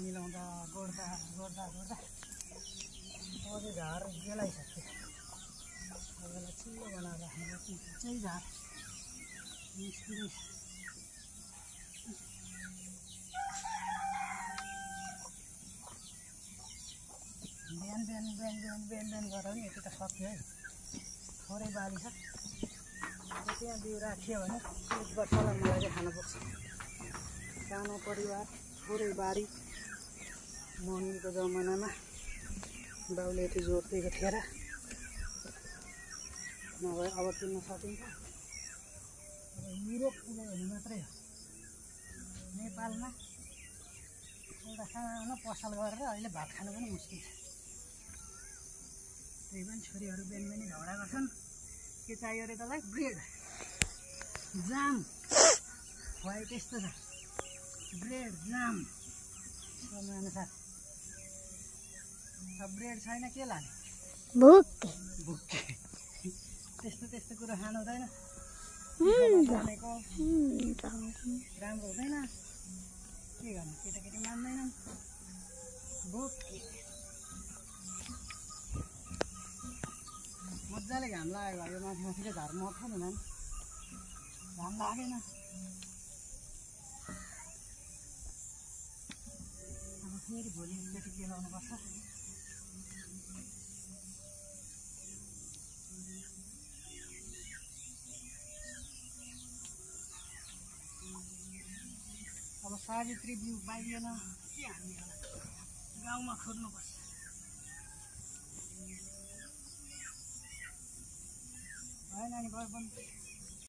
मिलाउँदा गोड्दा गोड्दा गोड्दा अझै झार गेलाइसक्यो। यसलाई चिल्लो बनाएर राख्नु चाहिँ झार निस्किँदै छ। बिहान बिहान बिहान बिहान बिहान बिहान गरेर पनि यति त सक्यो है। थोरै बाली छ, त्यहाँ बिउ राखियो भने 1 वर्षलाई मलाई चाहिँ खान पुग्छ। सानो परिवार, थोरै बारी। मम्मीको जमानामा बाउले यति जोड दिएको थियो र नभए अब किन्न सकिन्छ। अब युरोप पुग्यो भने मात्रै हो। नेपालमा एउटा सानो पसल गरेर अहिले भात खानु पनि मुस्किल छ। त्यही पनि छोरीहरू बिहान बिहानै झगडा गर्छन्। के चाहियो अरे तँलाई? ब्रेड, जाम, खुवाइ त्यस्तो छ। ब्रेड, जाम समयअनुसार। अब ब्रेड छैन के लाने? भुक्के भुक्के। त्यस्तो त्यस्तो कुरो खानु हुँदैन। भनेको राम्रो हुँदैन। के गर्नु, केटाकेटी मान्दैनन्। भुक्के। मजाले घाम लाग्यो भयो। माथि माथिको झार मर्छ नि नानी। घाम लागेन। अब फेरि भोलि एकचोटि केलाउनुपर्छ। अब सावित्री बिउ पाइएन के हामी होला, गाउँमा खोज्नुपर्छ। है नानी, घर बन्द।